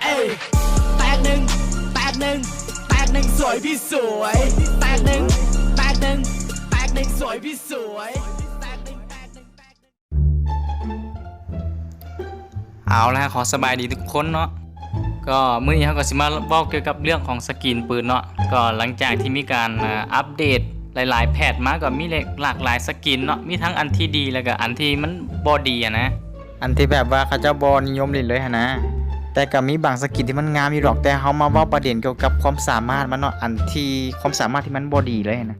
ເອີຍ ແຕກໜຶ່ງ ແຕກໜຶ່ງ ແຕກໜຶ່ງ ສວຍພີ່ສວຍ ແຕກໜຶ່ງ ແຕກໜຶ່ງ ແຕກໜຶ່ງ ສວຍພີ່ສວຍ ແຕກໜຶ່ງ ແຕກໜຶ່ງ ເອົາລະ ຂໍສະບາຍດີທຸກຄົນເນາະ. ກໍມື້ນີ້ເຮົາກໍຊິມາເວົ້າກ່ຽວກັບເລື່ອງຂອງສະກິນປືນເນາະ. ກໍຫຼັງຈາກທີ່ມີການ ເອີ ອັບເດດຫຼາຍໆແພັດມາ ກໍມີຫຼາກຫຼາຍສະກິນເນາະ, ມີທັງອັນທີ່ດີ ແລ້ວກໍອັນທີ່ມັນບໍ່ດີຫັ້ນນະ, ອັນທີ່ແບບວ່າເຂົາເຈົ້າບໍ່ນິຍົມຫຼິ້ນເລີຍຫັ້ນນະ. ແຕ່ກໍມີບາງສະກິນທີ່ມັນງາມຢູ່ດອກ, ແຕ່ເຮົາມາເວົ້າປະເດັນກ່ຽວກັບຄວາມສາມາດມັນເນາະ, ອັນທີ່ຄວາມສາມາດທີ່ມັນບໍ່ດີເລີຍຫັ້ນນະ.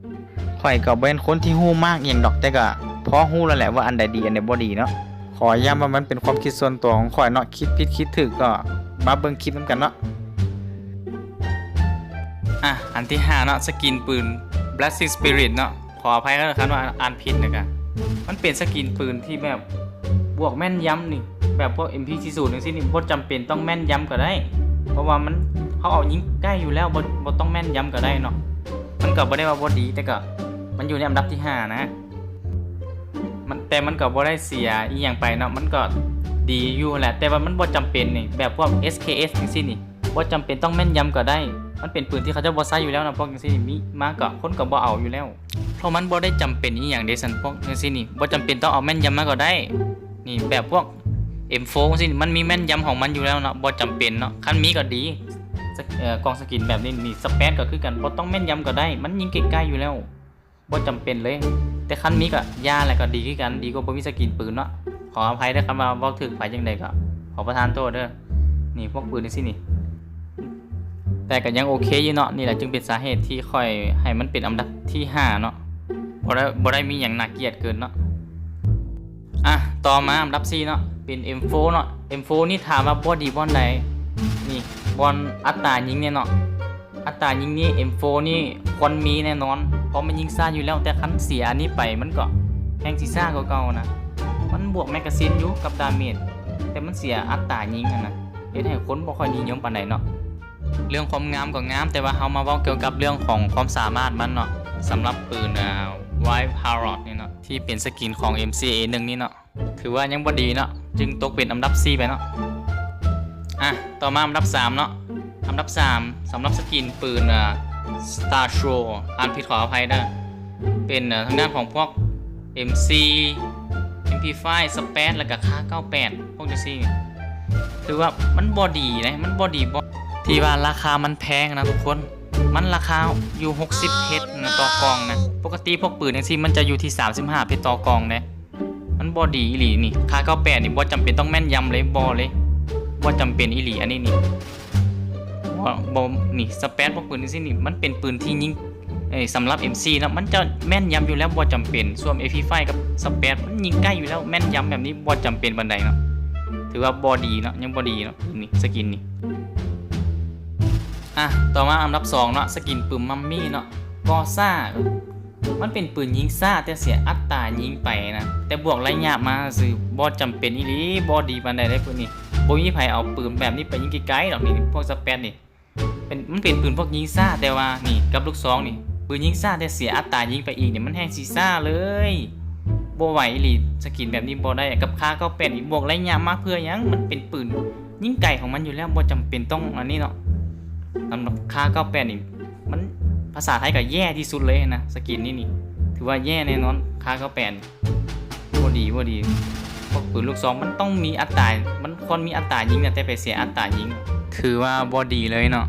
ຂ້ອຍກໍບໍ່ແມ່ນຄົນທີ່ຮູ້ມາກອີ່ຫຍັງດອກ, ແຕ່ກໍພໍຮູ້ແລ້ວແຫຼະວ່າອັນໃດດີ ອັນໃດບໍ່ດີເນາະ. ຂໍຢ້ຳວ່າມັນເປັນຄວາມຄິດສ່ວນຕົວຂອງຂ້ອຍເນາະ, ຄິດຜິດຄິດຖືກກໍມາເບິ່ງຄລິບນຳກັນເນາະ. ອ່ະ ອັນທີຫ້າເນາະ, ສະກິນປືນ Blessed Spirit ເນາະ. ຂໍອະໄພເດີຄັນວ່າອ່ານຜິດນະກະ. ມັນເປັນສະກິນປືນທີ່ແບບບວກແມ່ນຢຳນີ້, ແບບພວກ ເອັມພີສີ່ສິບສູນຈັ່ງຊີ້ນີ້ ບໍ່ຈຳເປັນຕ້ອງແມ່ນຢຳກໍໄດ້, ເພາະວ່າມັນ ເຮົາເອົາຍິງໃກ້ຢູ່ແລ້ວ, ບໍ່ ບໍ່ຕ້ອງແມ່ນຢຳກໍໄດ້ເນາະ. ມັນກໍບໍ່ໄດ້ວ່າບໍ່ດີ, ແຕ່ກໍມັນຢູ່ໃນອັນດັບທີຫ້ານະ. ມັນ ແຕ່ມັນກໍບໍ່ໄດ້ເສຍອີ່ຫຍັງໄປເນາະ, ມັນກໍດີຢູ່ຫັ້ນແຫຼະ, ແຕ່ວ່າມັນບໍ່ຈຳເປັນນີ້, ແບບພວກ ເອສເຄເອສ ຈັ່ງຊີ້ນີ້ ບໍ່ຈຳເປັນຕ້ອງແມ່ນຢຳກໍໄດ້. ມັນເປັນປືນທີ່ເຂົາເຈົ້າບໍ່ໃຊ້ຢູ່ແລ້ວນະ, ພວກຈັ່ງຊີ້ນີ້ມີມາກໍ ຄົນກໍບໍ່ເອົາຢູ່ແລ້ວ, ເພາະມັນບໍ່ໄດ້ຈຳເປັນອີ່ຫຍັງເດ້. ຊັ້ນພວກຈັ່ງຊີ້ນີ້ ບໍ່ຈຳເປັນຕ້ອງເອົາແມ່ນຢຳມາກໍໄດ້. ນີ້ ແບບພວກ ເອັມໂຟຣ໌ ຈັ່ງຊີ້ ມັນມີແມ່ນຢຳຂອງມັນຢູ່ແລ້ວເນາະ, ບໍ່ຈຳເປັນເນາະ. ຄັນມີກໍດີ, ສະ ເອີ ກ່ອງສະກິນແບບນີ້. ນີ້ ສະແປດກໍຄືກັນ, ບໍ່ຕ້ອງແມ່ນຢຳກໍໄດ້, ມັນຍິງໃກ້ໆຢູ່ແລ້ວ. ບໍ່ຈຳເປັນເລີຍ, ແຕ່ຄັນມີກໍຢ່າ ແລ້ວກໍດີຄືກັນ, ດີກວ່າບໍ່ມີສະກິນປືນເນາະ. ຂໍອະໄພເດີ ຄັນວ່າເວົ້າຖືກໄປຈັ່ງໃດກໍຂໍປະທານໂທດເດີ. ນີ້ ພວກປືນຈັ່ງຊີ້ນີ້ ແຕ່ກໍຍັງໂອເຄຢູ່ເນາະ. ນີ້ແຫຼະຈຶ່ງເປັນສາເຫດທີ່ຂ້ອຍໃຫ້ມັນເປັນອັນດັບທີຫ້າເນາະ, ບໍ່ໄດ້ ບໍ່ໄດ້ມີຫຍັງໜ້າກຽດເກີນເນາະ. ອ່ະ ຕໍ່ມາອັນດັບສີ່ເນາະ, ເປັນ ເອັມໂຟຣ໌ ເນາະ. ເອັມໂຟຣ໌ ນີ້ຖາມວ່າບໍ່ດີບ່ອນໃດ? ນີ້ ບ່ອນອັດຕາຍິງນີ້ເນາະ. ອັດຕາຍິງນີ້ ເອັມໂຟຣ໌ ນີ້ຄວນມີແນ່ນອນ, ເພາະມັນຍິງຊ້າຢູ່ແລ້ວ, ແຕ່ຄັນເສຍອັນນີ້ໄປ ມັນກໍແຮ່ງຊິຊ້າກວ່າເກົ່ານະ. ມັນບວກແມັກກາຊີນຢູ່ກັບດາເມດ, ແຕ່ມັນເສຍອັດຕາຍິງຫັ້ນນະ, ເຮັດໃຫ້ຄົນບໍ່ຄ່ອຍນິຍົມປານໃດເນາະ. ເລື່ອງຄວາມງາມກໍງາມ, ແຕ່ວ່າເຮົາມາເວົ້າກ່ຽວກັບເລື່ອງຂອງຄວາມສາມາດມັນເນາະ, ສຳລັບປືນ ອາ Wild Parrot ນີ້ເນາະ, ທີ່ເປັນສະກິນຂອງ ເອັມຊີເອ ໜຶ່ງນີ້ເນາະ. ຖືວ່າຍັງບໍ່ດີເນາະ, ຈຶ່ງຕົກເປັນອັນດັບສີ່ໄປເນາະ. ອ່ະ ຕໍ່ມາອັນດັບສາມເນາະ, ອັນດັບສາມ ສຳລັບສະກິນປືນ ອາ Star Show ອ່ານຜິດຂໍອະໄພເດີ, ເປັນ ອາ ທາງດ້ານຂອງພວກ ເອັມຊີ ເອັມພີໄຟ ສະແປດ ແລ້ວກະຄາເກົ້າແປດ ພວກຈັ່ງຊີ້. ຖືວ່າມັນບໍ່ດີເດ້, ມັນບໍ່ດີ ບໍ່ ທີ່ວ່າລາຄາມັນແພງນະທຸກຄົນ, ມັນລາຄາຢູ່ຫົກສິບເພັດນະຕໍ່ກ່ອງນະ. ປົກກະຕິພວກປືນຈັ່ງຊີ້ ມັນຈະຢູ່ທີ່ສາມສິບຫ້າເພັດຕໍ່ກ່ອງເດ້. ມັນບໍ່ດີອີ່ຫຼີນີ້, ຄາເກົ້າແປດນີ້ບໍ່ຈຳເປັນຕ້ອງແມ່ນຢຳເລີຍ, ບໍ່ເລີຍ, ບໍ່ຈຳເປັນອີ່ຫຼີອັນນີ້ນີ້. ບໍ່ ບໍ່ ນີ້ ສະແປດ ພວກປືນຈັ່ງຊີ້ນີ້ ມັນເປັນປືນທີ່ຍິງ ເອີ ສຳລັບ ເອັມຊີ ເນາະ, ມັນຈະແມ່ນຢຳຢູ່ແລ້ວ ບໍ່ຈຳເປັນ. ສ່ວນ ເອພີໄຟ ກັບ ສະແປດ ມັນຍິງໃກ້ຢູ່ແລ້ວ, ແມ່ນຢຳແບບນີ້ບໍ່ຈຳເປັນປານໃດເນາະ. ຖືວ່າບໍ່ດີເນາະ, ຍັງບໍ່ດີເນາະ ນີ້ ສະກິນນີ້. ອ່ະ ຕໍ່ມາອັນດັບສອງເນາະ, ສະກິນປືນມັມມີ້ເນາະ, ກໍຊ້າ. ມັນເປັນປືນຍິງຊ້າ ແຕ່ເສຍອັດຕາຍິງໄປນະ, ແຕ່ບວກໄລຍະມາຊື່ ບໍ່ຈຳເປັນອີ່ຫຼີ, ບໍ່ດີປານໃດເດ້ປືນນີ້. ບໍ່ມີໃຜເອົາປືນແບບນີ້ໄປຍິງໄກໆດອກນີ້, ພວກສະແປດນີ້ ເປັນ ມັນເປັນປືນພວກຍິງຊ້າ. ແຕ່ວ່ານີ້ກັບລູກຊອງນີ້ ປືນຍິງຊ້າ ແຕ່ເສຍອັດຕາຍິງໄປອີກນີ້ ມັນແຮ່ງຊິຊ້າເລີຍ, ບໍ່ໄຫວອີ່ຫຼີ. ສະກິນແບບນີ້ບໍ່ໄດ້. ກັບຄາເກົ້າແປດນີ້ ບວກໄລຍະມາເພື່ອຫຍັງ? ມັນເປັນປືນຍິງໄກຂອງມັນຢູ່ແລ້ວ, ບໍ່ຈຳເປັນຕ້ອງອັນນີ້ເນາະ. ສຳລັບຄາເກົ້າແປດນີ້ ມັນ ພາສາໄທກໍແຍ່ທີ່ສຸດເລີຍນະ, ສະກິນນີ້ນີ້ ຖືວ່າແຍ່ແນ່ນອນ. ຄາເກົ້າແປດ ບໍ່ດີ ບໍ່ດີ. ພວກປືນລູກຊອງມັນຕ້ອງມີອັດຕາ, ມັນຄວນມີອັດຕາຍິງນະ, ແຕ່ໄປເສຍອັດຕາຍິງ ຖືວ່າບໍ່ດີເລີຍເນາະ.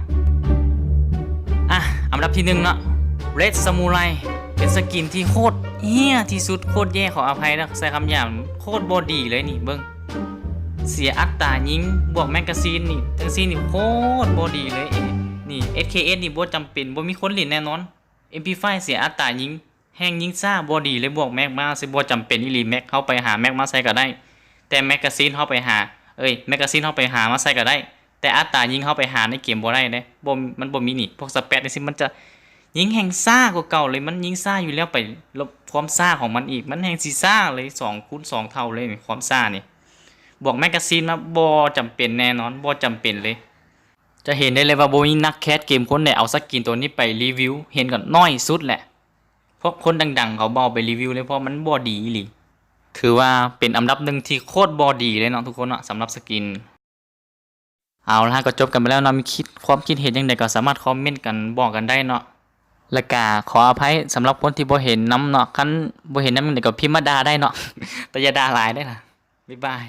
ອ່ະ ອັນດັບທີໜຶ່ງເນາະ, Red Samurai ເປັນສະກິນທີ່ໂຄດເຮ້ຍທີ່ສຸດ, ໂຄດແຍ່, ຂໍອະໄພນະ ໃຊ້ຄຳຫຍາບ, ໂຄດບໍ່ດີເລີຍນີ້. ເບິ່ງ ເສຍອັດຕາຍິງ ບວກແມັກກາຊີນນີ້ ຈັ່ງຊີ້ນີ້ ໂຄດບໍ່ດີເລີຍ. ນີ້ ເອສເຄເອສ ນີ້ບໍ່ຈຳເປັນ, ບໍ່ມີຄົນຫຼິ້ນແນ່ນອນ. ເອັມພີໄຟ ເສຍອັດຕາຍິງ, ແຮ່ງຍິງຊ້າ, ບໍ່ດີເລີຍ. ບວກແມັກມາຊິບໍ່ຈຳເປັນອີ່ຫຼີ, ແມັກເຮົາໄປຫາແມັກມາໃສ່ກໍໄດ້, ແຕ່ແມັກກາຊີນເຮົາໄປຫາ ເອີຍ ແມັກກາຊີນເຮົາໄປຫາມາໃສ່ກໍໄດ້, ແຕ່ອັດຕາຍິງເຮົາໄປຫາໃນເກມບໍ່ໄດ້ເດ້. ບໍ່ ມັນບໍ່ມີນີ້. ພວກສະແປດຈັ່ງຊີ້ ມັນຈະຍິງແຮ່ງຊ້າກວ່າເກົ່າເລີຍ, ມັນຍິງຊ້າຢູ່ແລ້ວ ໄປລົບຄວາມຊ້າຂອງມັນອີກ, ມັນແຮ່ງຊິຊ້າເລີຍ ສອງຄູນສອງເທົ່າເລີຍ ຄວາມຊ້ານີ້. ບວກແມັກກາຊີນມາ ບໍ່ຈຳເປັນແນ່ນອນ, ບໍ່ຈຳເປັນເລີຍ. ຈະເຫັນໄດ້ເລີຍວ່າບໍ່ມີນັກແຄສເກມຄົນໃດເອົາສະກິນໂຕນີ້ໄປຣີວິວ, ເຫັນກໍໜ້ອຍສຸດແຫຼະ. ພວກຄົນດັງໆເຂົາບໍ່ເອົາໄປຣີວິວເລີຍ, ເພາະມັນບໍ່ດີອີ່ຫຼີ. ຖືວ່າເປັນອັນດັບໜຶ່ງທີ່ໂຄດບໍ່ດີເລີຍເນາະທຸກຄົນເນາະ, ສຳລັບສະກິນ. ເອົາລະ ກໍຈົບກັນໄປແລ້ວເນາະ ມີຄິດ ຄວາມຄິດເຫັນຈັ່ງໃດກໍສາມາດຄອມເມັນກັນບອກກັນໄດ້ເນາະ ແລ້ວກະຂໍອະໄພສຳລັບຄົນທີ່ບໍ່ເຫັນນຳເນາະ ຄັນບໍ່ເຫັນນຳຈັ່ງໃດກໍພິມມາດ່າໄດ້ເນາະ ແຕ່ຢ່າດ່າຫຼາຍເດີ້ລະ ບາຍບາຍ.